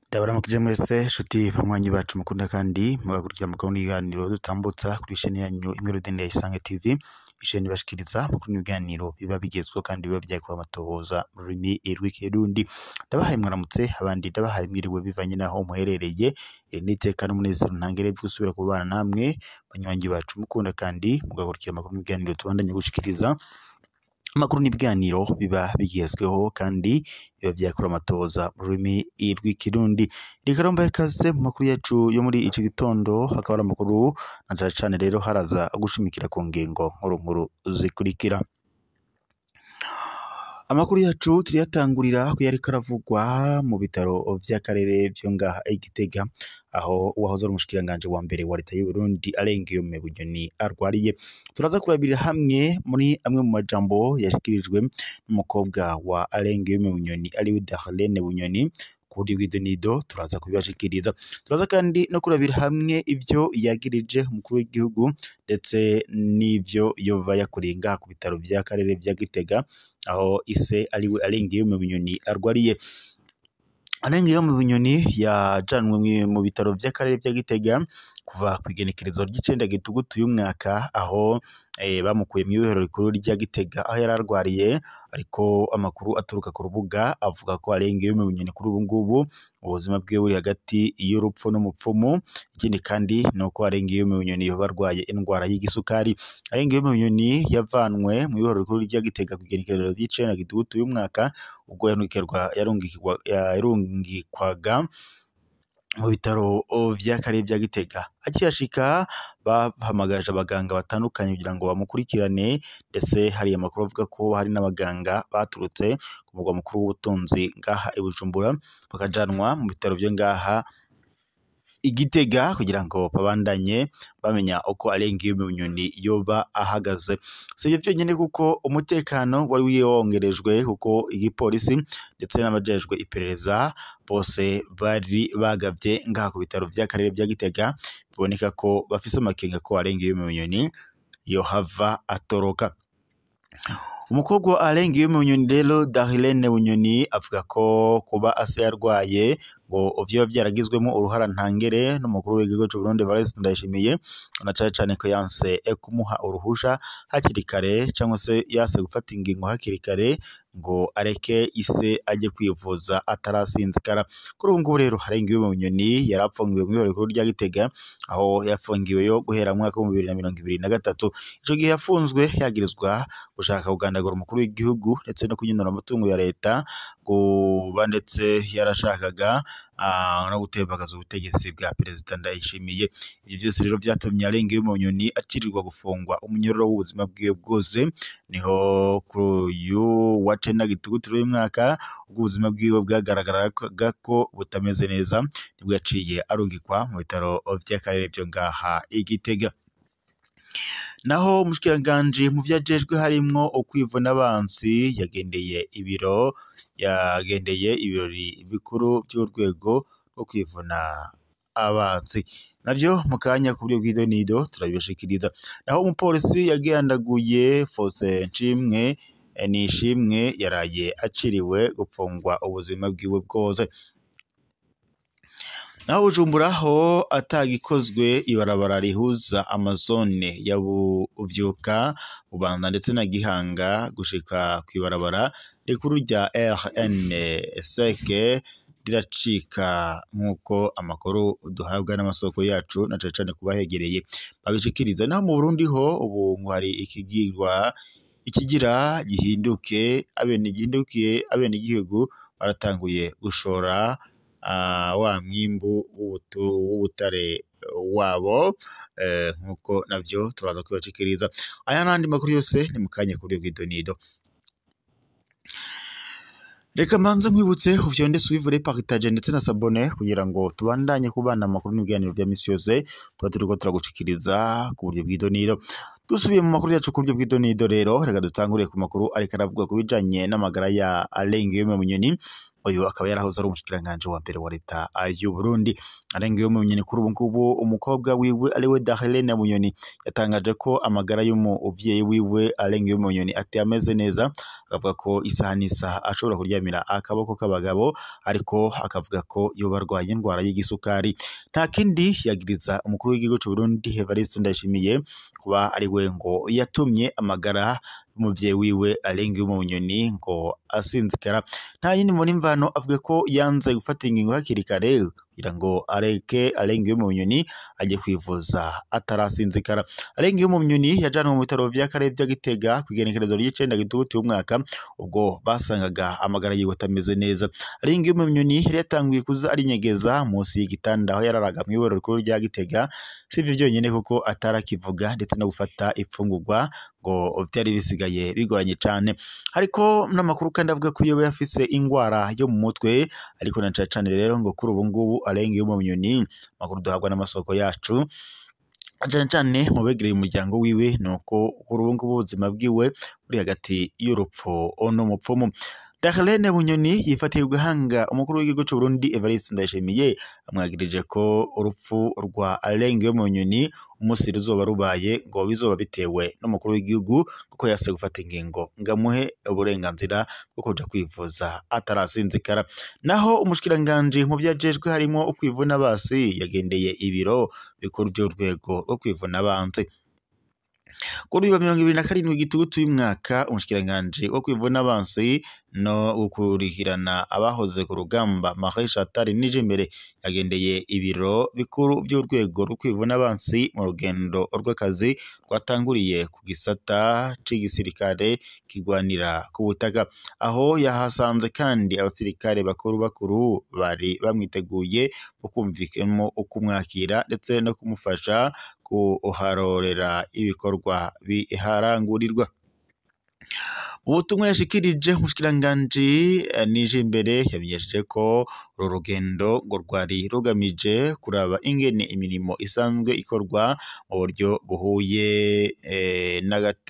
Ndabaramukije mwese nshuti banywanyi bacu mukunda kandi mugakurikira amakuru n'ibiganiro dutambutsa kuri isheni yanyu imwe rudende ya Isange TV, isheni bashikiriza amakuru n'ibiganiro biba bigezweho kandi biba vyakorewe amatohoza mu rurimi rw'ikirundi. Ndabahaye mwaramutse, abandi ndabahaye mwiriwe bivanye naho muherereye. Iri ni iteka n'umunezero ntangere vyo gusubira kubana namwe banywanyi bacu mukunda kandi mugakurikira amakuru n'ibiganiro tubandanya gushikiriza. Amakuru n'ibiganiro biba bigezweho kandi biba vyakorewe amatohoza mu rurimi rw'ikirundi. Reka rero mbahe ikaze mu makuru yacu yo muri iki gitondo, hakaba hari amakuru na cane cane rero haraza gushimikira ku ngingo nkuru nkuru zikurikira. Amakuru yacu turiyatangurira ku yariko aravugwa mu bitaro vy'akarere vyo ngaha i Gitega, aho uwahoze ari umushikiranganji wa mbere wa leta y'Uburundi Alain Guillaume Bunyoni arwariye. Turaza kurabira hamwe muri amwe mu majambo yashikirijwe n'umukobwa wa Alain Guillaume Bunyoni ariwe Darlene Bunyoni kuri Bwidonido, turaza kubibashikiriza. Turaza kandi no kurabira hamwe ivyo yagirije umukuru w'igihugu ndetse n'ivyo yoba yakoreye ngaha ku bitaro vy'akarere vya Gitega, aho ise ariwe Alain Guillaume Bunyoni arwariye. Alain Guillaume Bunyoni yajanwe mu bitaro vy'akarere vya Gitega kuva kw'igenekerezo ry'icenda gitugutu y'umwaka, aho bamukuye mw'ibohero rikuru rya Gitega aho yari arwariye, ariko amakuru aturuka ku rubuga avuga ko Alain Guillaume Bunyoni kuri ubu ngubu ubuzima bwiwe buri hagati y'urupfu n'umupfumu. Ikindi kandi ni uko Alain Guillaume Bunyoni yoba arwaye indwara y'igisukari. Alain Guillaume Bunyoni yavanwe mw'ibohero rikuru rya Gitega kw'igenekerezo ry'icenda gitugutu y'umwaka, ubwo yarungikwaga mu bitaro vy'akarere vya Gitega. Akihashika bahamagaje abaganga batandukanye kugira ngo bamukurikirane, ndetse hari amakuru avuga ko hari n'abaganga baturutse ku murwa mukuru w'ubutunzi ngaha i Bujumbura, bakajanwa mu bitaro vyo ngaha i Gitega kugira ngo babandanye bamenya uko Alain Guillaume Bunyoni yoba ahagaze. Si ivyo vyonyene kuko umutekano wari wiyongerejwe, kuko igipolisi ndetse n'abajejwe iperereza bose bari bagavye ngaha ku bitaro vy'akarere vya Gitega, biboneka ko bafise amakenga ko Alain Guillaume Bunyoni yohava atoroka. Umukobwa wa Alain Guillaume Bunyoni rero Darlene Bunyoni avuga ko kuba ase yarwaye ngo vyoba vyaragizwemo uruhara ntangere n'umukuru w'igihugu c'Uburundi Evariste Ndayishimiye, na cane cane ko yanse kumuha uruhusha hakiri kare, cangwa se yanse gufata ingingo hakiri kare ngo areke ise aje kwivuza atarasinzikara. Kuri ubu ngubu rero Alain Guillaume Bunyoni yarapfungiwe mw'ibohero rikuru rya Gitega, aho yafungiweyo guhera mu mwaka w'ibihumbi bibiri na mirongo ibiri na gatatu. Ico gihe yafunzwe yagirizwa gushaka kugandagura umukuru w'igihugu ndetse no kunyonora amatungo ya leta, kuba ndetse yarashakaga no gutembagaza ubutegetsi bwa perezida Ndayishimiye. Ivyo vyose rero vyatumye Alain Guillaume Bunyoni acirirwa gufungwa umunyororo w'ubuzima bwiwe bwose. Niho kuri uyu wa cenda gitugutu uyu mwaka, ubwo ubuzima bwiwe bwagaragaraga ko butameze neza, nibwo yaciye arungikwa mu bitaro vy'akarere vyo ngaha i Gitega. Naho umushikiranganji mu vyajejwe harimwo ukwivuna abansi yagendeye ibirori bikuru vy'urwego rwo kwivuna abansi, navyo mu kanya ku buryo bw'idonido turabibashikiriza. Naho umupolisi yagendaguye Faustin Nshimwe Nishimwe yaraye aciriwe gupfungwa ubuzima bwiwe bwose. Naho Bujumbura ho atagikozwe ibarabara rihuza amazone ya Buvyuka, Bubanza ndetse na Gihanga gushika kw'ibarabara rikuru rya RN seke riracika, nk'uko amakuru duhabwa n'amasoko yacu na cane cane kubahegereye babishikiriza. Naho mu Burundi ho ubu ngo hari ikigira gihinduke, abenegihugu baratanguye gushora wa mwimbu w'ubutare wabo, nkuko navyo turaza kubashikiriza. Aya n'andi makuru yose ni mukanya kuri Bwidonido. Reka mbanze nkwibutse ufyonde suivre, partage ndetse na s'abonner kugira ngo tubandanye kubana amakuru n'ibiganiro vya misi yose tuba turiko turagushikiriza ku buryo bw'idonido. Dusubiye mu makuru yacu ku buryo bw'idonido rero, reka dutangure ku makuru ariko aravuga ku bijanye n'amagara ya Alain Guillaume Bunyoni. Uyu akaba yarahoze ari umushikiranganji wa mbere wa leta y'u Burundi. Alain Guillaume Bunyoni kuri ubu ngubu umukobwa wiwe ariwe Darlene Bunyoni yatangaje ko amagara y'umuvyeyi wiwe Alain Guillaume Bunyoni atameze neza, akavuga ko isaha n'isaha ashobora kuryamira akaboko k'abagabo, ariko akavuga ko yoba arwaye indwara y'igisukari. Nta kindi yagiriza umukuru w'igihugu c'u Burundi Evariste Ndayishimiye kuba ari we ngo yatumye amagara y'umuvyeyi wiwe Alain Guillaume Bunyoni ngo asinzikara. Nta yindi mbona imvano, avuga ko yanze gufata ingingo hakiri kare kugira ngo areke Alain Guillaume Bunyoni ajye kwivuza atarasinzikara. Alain Guillaume Bunyoni yajanwe mu bitaro vy'akarere vya Gitega kw'igenekerezo ry'icenda Gitugutu y'umwaka, ubwo basangaga amagara yiwe atameze neza. Alain Guillaume Bunyoni yari yatanguye kuza arinyegeza munsi y'igitanda aho yararaga mw'iboro rikuru rya Gitega. Si ivyo vyonyene kuko atarakivuga ndetse no gufata imfungurwa ngo vyari bisigaye bigoranye cane. Ariko n'amakuru kandi avuga ko yoba yafise ingwara yo mu mutwe, ariko na cane cane rero ngo kuri ubu ngubu Alain Guillaume Bunyoni, amakuru duhabwa n'amasoko yacu cane cane mu begereye umuryango wiwe, nuko kuri ubu ngubu ubuzima bwiwe buri hagati y'urupfu n'umupfumu. Darlene Bunyoni yifatiye gahanga umukuru w'igihugu c'u Burundi Evariste Ndayishimiye, amwagirije ko urupfu rwa Alain Guillaume Bunyoni umunsi ruzoba rubaye ngo bizoba bitewe n'umukuru w'igihugu, kuko yase gufata ingingo ngo amuhe uburenganzira bwo kuja kwivuza atarasinzikara. Naho umushikiranganji mu vyajejwe harimwo ukwivuna basi yagendeye ibiro bikuru vy'urwego rwo kwivuna abansi. Kuri uyu wa 2027 Gitugutu y'umwaka, umushikiranganji wo kwivuna abansi no gukurikirana abahoze ku rugamba Marie Chantal Nijimbere yagendeye ibiro bikuru by'urwego rwo kwivuna abansi mu rugendo rw'akazi rwatanguriye ku gisata c'igisirikare kigwanira ku butaka, aho yahasanze kandi abasirikare bakuru bakuru bari bamwiteguye mu kumvikamo ukumwakira ndetse no kumufasha kuharorera ibikorwa biharangurirwa. Mu butumwa yashikirije, umushikiranganji Nijimbere yamenyesheje ko uru rugendo ngo rwari rugamije kuraba ingene imirimo isanzwe ikorwa mu buryo buhuye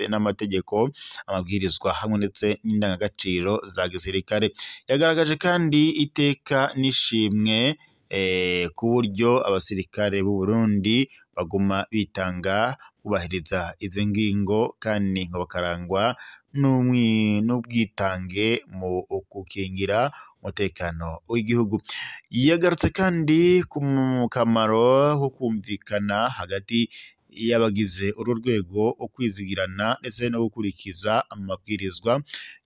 n'amategeko, amabwirizwa hamwe ndetse n'indangagaciro za gisirikare. Yagaragaje kandi iteka n'ishimwe ku buryo abasirikare b'u Burundi baguma bitanga bubahiriza izi ngingo, kandi ngo bakarangwa n'ubwitange mu gukingira umutekano w'igihugu. Yagarutse kandi ku kamaro ko kumvikana hagati y'abagize uru rwego, ukwizigirana ndetse no gukurikiza amabwirizwa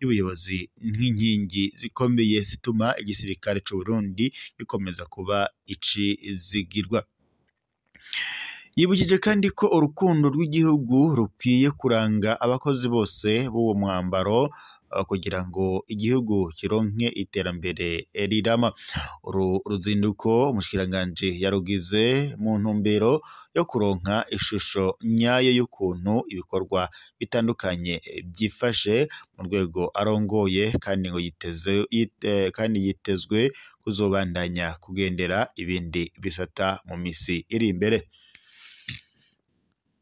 y'ubuyobozi nk'inkingi zikomeye zituma igisirikare c'u Burundi gikomeza kuba icizigirwa. Yibukije kandi ko urukundo rw'igihugu rukwiye kuranga abakozi bose b'uwo mwambaro kugira ngo igihugu kironke iterambere rirama. Uru ruzinduko umushikiranganji yarugize mu ntumbero yo kuronka ishusho nyayo y'ukuntu ibikorwa bitandukanye byifashe mu rwego arongoye, kandi ngo kandi yitezwe kuzobandanya kugendera ibindi bisata mu misi iri imbere.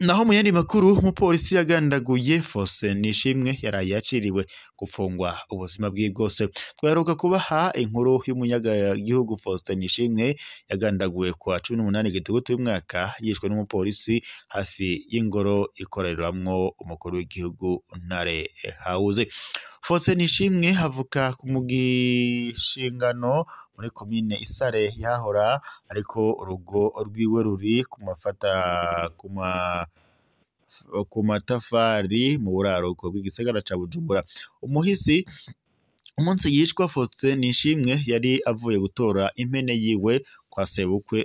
Naho mu yandi makuru, umupolisi yagandaguye Faustin Nishimwe yaraye yaciriwe gufungwa ubuzima bwiwe bwose. Twaheruka kubaha inkuru y'umunyagihugu Faustin Nishimwe yagandaguwe kwa 18 Gitugutu y'umwaka, yishwe n'umupolisi hafi y'ingoro ikoreramwo umukuru w'igihugu Ntare House. Faustin Nishimwe avuka ku mugishingano muri komine Isare yahora, ariko urugo rwiwe ruri ku matafari mu buraruko bw'igisagara ca Bujumbura. Umuhisi umunsi yicwa Faustin Nishimwe yari avuye gutora impene yiwe kwa sebukwe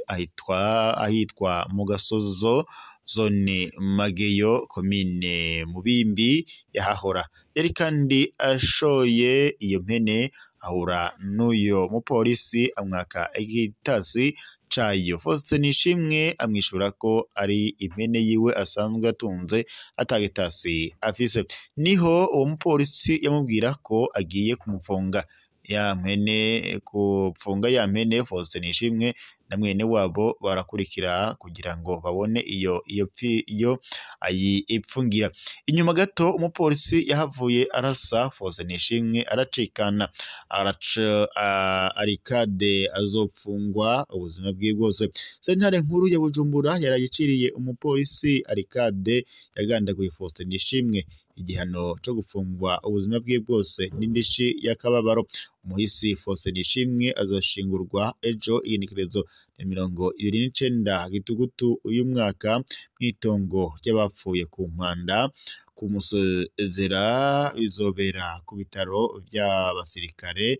ahitwa mu Gasozo, zone Mageyo, komine Mubimbi yahahora. Yari kandi ashoye iyo mpene ahura n'uyo mupolisi amwaka igitasi cayo. Faustin Nishimwe amwishura ko ari impene yiwe asanzwe atunze atagitasi afise. Niho uwo mupolisi yamubwira ko agiye kumufunga. ya mpene kupfunga ya mpene Faustin Nishimwe na mwene wabo barakurikira kugira ngo babone iyo iyo ayipfungira. Inyuma gato umupolisi yahavuye arasa Faustin Nishimwe aracikana, araca Arikade azopfungwa ubuzima bwiwe bwose. Sentare nkuru ya Bujumbura yarayiciriye umupolisi Arikade yagandaguye Faustin Nishimwe igihano co gupfungwa ubuzima bwiwe bwose n'indishi y'akababaro. Umuhisi Faustin Nishimwe azoshingurwa ejo igenekerezo ya 29 Gitugutu uyu mwaka mw'itongo ry'abapfuye ku Mpanda. Kumusezera bizobera ku bitaro vy'abasirikare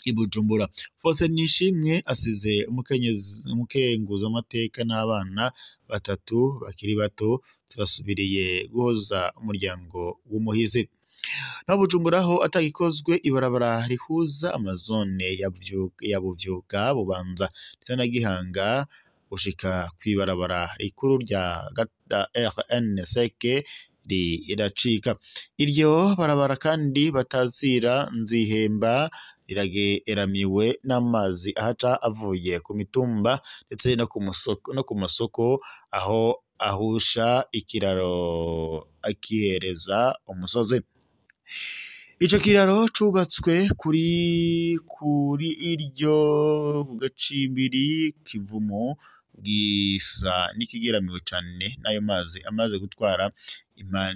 i Bujumbura. Faustin Nishimwe asize umukenguzamateka n'abana batatu bakiri bato. Turasubiriye guhoza umuryango w'umuhizi. Naho Bujumbura ho atagikozwe ibarabara rihuza amazone ya Buvyuka, Bubanza ndetse na Gihanga gushika kw'ibarabara rikuru rya RN5 riracika. Iryo barabara kandi batazira Nzihemba rirageramiwe n'amazi ahaca avuye ku mitumba ndetse no ku masoko aho ahusha ikiraro akihereza umusozi. Ico kiraro cubatswe kuri iryo gacimbiri Kivumo gisa n'ikigeramiwe cane n'ayo mazi amaze gutwara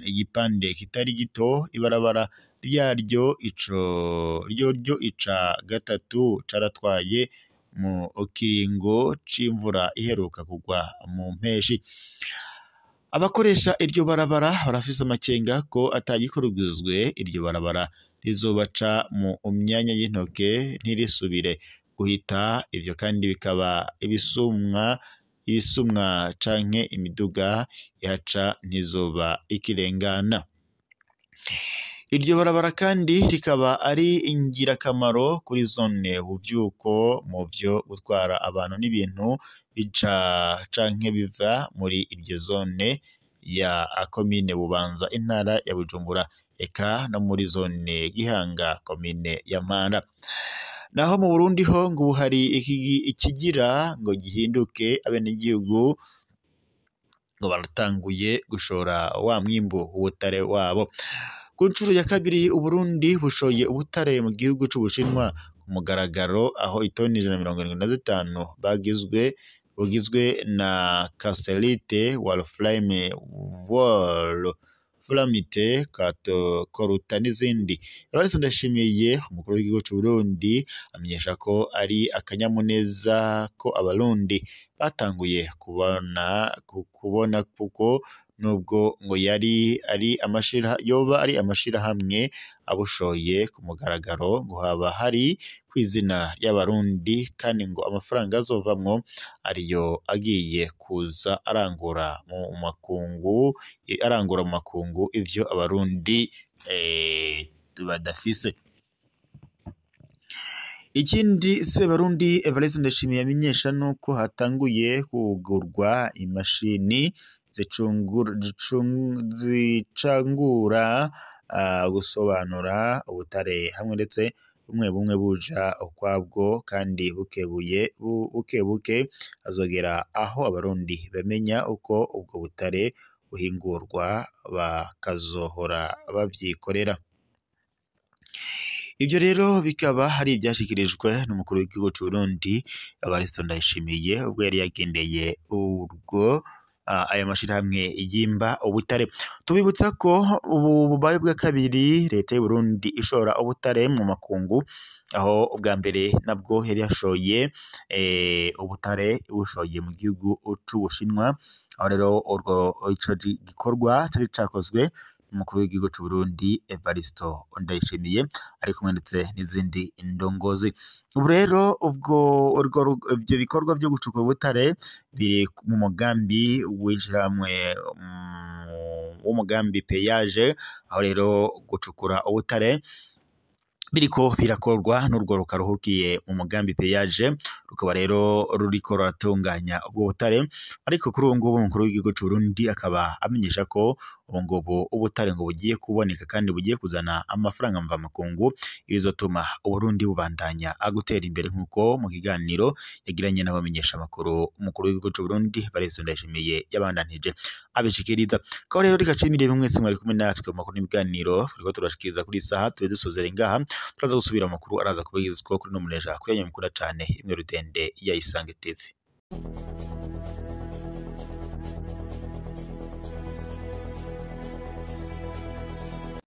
igipande kitari gito. Ibarabara ryaryo ico ryoryo ica gatatu caratwaye mu kiringo c'imvura iheruka kugwa mu mpeshi. Abakoresha iryo barabara barafise amakenga ko atagikorugizwe iryo barabara rizobaca mu myanya y'intoke ntirisubire guhita. Ivyo kandi bikaba ibisumwa canke imiduga ihaca ntizoba ikirengana. Iryo barabara kandi rikaba ari ingirakamaro kuri zone Buvyuko mu vyo gutwara abantu n'ibintu bica canke biva muri iryo zone ya komine Bubanza intara ya Bujumbura, eka no muri zone Gihanga komine ya Mpanda. Naho mu Burundi ho ngo hari ikigira ngo gihinduke, abenegihugu ngo baratanguye gushora wa mwimbu w'ubutare wabo. Ku nshuro ya kabiri Uburundi bushoye ubutare mu gihugu c'Ubushinwa ku mugaragaro, aho itoni 175 bugizwe na cassiterite, wolfram, wolframite, koruta n'izindi. Evariste Ndayishimiye umukuru w'igihugu c'Uburundi amenyesha ko ari akanyamuneza ko abarundi batanguye kubona kuko nubwo ngo yari ari yoba ari amashirahamwe abushoye ku mugaragaro ngo haba hari kw'izina ry'abarundi, kandi ngo amafaranga azovamwo ariyo agiye kuza arangura mu makungu ivyo abarundi badafise. Ikindi Sebarundi Evariste Ndayishimiye amenyesha nuko hatanguye kugurwa imashini zicangura gusobanura ubutare hamwe ndetse bumwe bumwe buja ukwabwo kandi bukebuke azogera aho abarundi bamenya uko ubwo butare buhingurwa bakazohora bavyikorera. Ivyo rero bikaba hari ivyashikirijwe n'umukuru w'igihugu c'Uburundi Evariste Ndayishimiye ubwo yari yagendeye urwo aya mashirahamwe yimba ubutare. Tubibutsa ko ubu bubaye bwa kabiri leta y'u Burundi ishora ubutare mu makungu, aho ubwa mbere nabwo yari yashoye ubutare bushoye mu gihugu c'Ubushinwa, aho rero urwo ico gikorwa cari cakozwe n'umukuru w'igihugu c'u Burundi Evariste Ndayishimiye ari kumwe ndetse n'izindi ndongozi. Ubu rero ubwo ivyo bikorwa vyo gucukura ubutare biri mu mugambi w'ishirahamwe w'umugambi peyaje, aho rero gucukura ubutare biriko birakorwa n'urwo rukaruhukiye mu mugambi peyaje, rukaba rero ruriko ruratunganya ubwo butare. Ariko kuri ubu ngubu umukuru w'igihugu c'u Burundi akaba amenyesha ko ubu ngubu ubutare ngo bugiye kuboneka kandi bugiye kuzana amafaranga mvamakungu, ibizotuma Uburundi bubandanya gutera imbere nk'uko mu kiganiro yagiranye n'abamenyesha amakuru umukuru w'igihugu c'u Burundi Evariste Ndayishimiye yabandanije abishikiriza. Ko rero reka nshimire mwese mwari kumwe natwe mu makuru n'ibiganiro turiko turashikiriza kuri isaha, tube dusozera ngaha, turaza gusubira amakuru araza kubigezwa kuri no munesha kuri yanyu mukunda cane imwe rudende ya Isange TV.